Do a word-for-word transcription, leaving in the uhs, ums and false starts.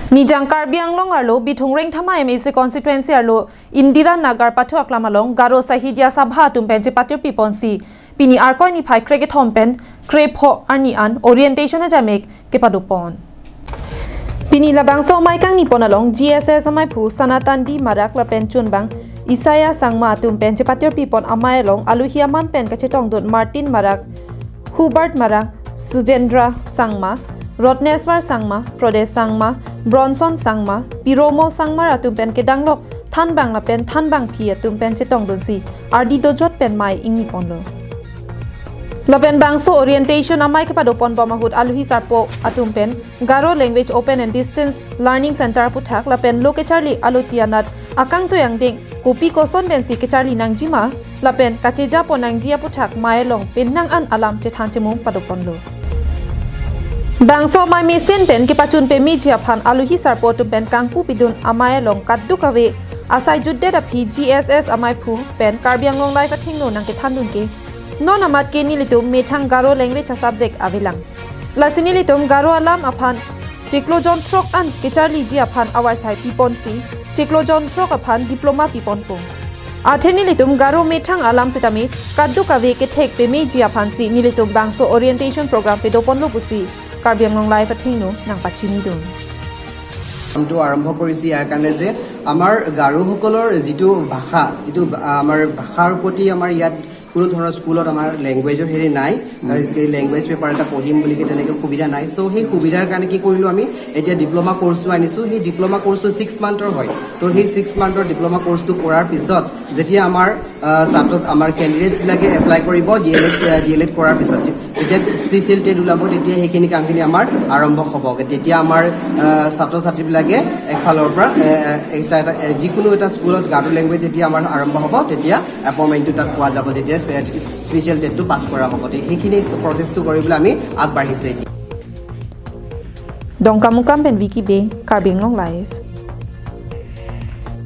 Nijang Karbi Anglong arlo Bithung Rengthama M A C constituency arlo Indira Nagar pathu aklam along Garo Sahitya Sabha atum pen chepatirpi ponsi pini Arkoi niphai krekethom pen krepho arni an orientation ajamek kepado pon. Pini labangso amei kangni pon along G S S amei phu Sanatan D Marak lapen chunbang Isaiah Sangma atum pen chepatirpi pon amei along aluhi aman pen kachetongdun Martin Marak, Hubert Marak, Sujendra Sangma, Rotneswar Sangma, Prodesh Sangma, Bronson Sangma, Piromol Sangma atum pen kedanglok thanbang lapen thanbangpi atum pen chetongdunsi ardi dojot pen mei ingni ponlo. Lapen bangso orientation amei kepado pon bom ahut aluhi sarpo atum pen Garo Language Open and Distance Learning Center aputhak lapen lo kecharli alotianat akangtui angdeng kopi koson pensi kecharli nangjima lapen kacheja pon nangji aputhak mei along penang an alam chethan chemung pado ponlo. Bangso amei mesen pen kepachun pemeji aphan aluhi sarpo atum pen kangpu pidun amei along kadokave asai jutdet aphi G S S amei phu pen Karbi Anglong Live athengno nangkethandun ke, non amat ke nelitum methang Garo language a subject avelang. Lasi nelitum Garo alam aphan chiklo jon throk an kecharliji aphan avarsai piponsi chiklo jon throk aphan diploma piponpo. Athe nelitum Garo methang alam setame kadokave kethek pemeji aphansi nelitum bangso orientation program pedoponlo pusi Karbi Anglong Live athengno nangpachinidun. কামটো আৰম্ভ কৰিছে ইয়াৰ কাৰণে যে আমাৰ গাৰোসকলৰ যিটো ভাষা, যিটো আ, আমাৰ ভাষাৰ প্ৰতি আমাৰ ইয়াত কোনো ধৰণৰ স্কুলত আমাৰ লেংগুৱেজৰ হেৰি নাই। লেংগুৱেজ পেপাৰ এটা পঢ়িম বুলি কে তেনেকে সুবিধা নাই। চ' সেই সুবিধাৰ কাৰণে কি কৰিলোঁ, আমি এতিয়া ডিপ্ল'মা কৰ্চটো আনিছোঁ। সেই ডিপ্ল'মা কৰ্চটো ছিক্স মান্থৰ হয়। তো সেই ছিক্স মান্থৰ ডিপ্ল'মা কৰ্চটো কৰাৰ পিছত যেতিয়া আমাৰ আহ, ছাত্ৰ আমাৰ কেণ্ডিডেটছবিলাকে এপ্লাই কৰিব ডি এল এড ডি এল এড কৰাৰ পিছত, যেতিয়া স্পেচিয়েল টেট ওলাব, তেতিয়া সেইখিনি কামখিনি আমাৰ আৰম্ভ হ'ব। তেতিয়া আমাৰ আহ, ছাত্ৰ ছাত্ৰীবিলাকে এফালৰ পৰা এ, এ, এটা এটা এ, যিকোনো এটা স্কুলত গাৰো লেংগুৱেজ যেতিয়া আমাৰ আৰম্ভ হ'ব, তেতিয়া এপইণ্টমেণ্টটো তাত পোৱা যাব, যেতিয়া স্পেচিয়েল টেটটো পাছ কৰা হ'ব। তে- সেইখিনি প্ৰচেছটো কৰিবলৈ আমি আগবাঢ়িছোঁ এতিয়া। Dongkamukam pen Vicky Bey, Karbi Anglong Live.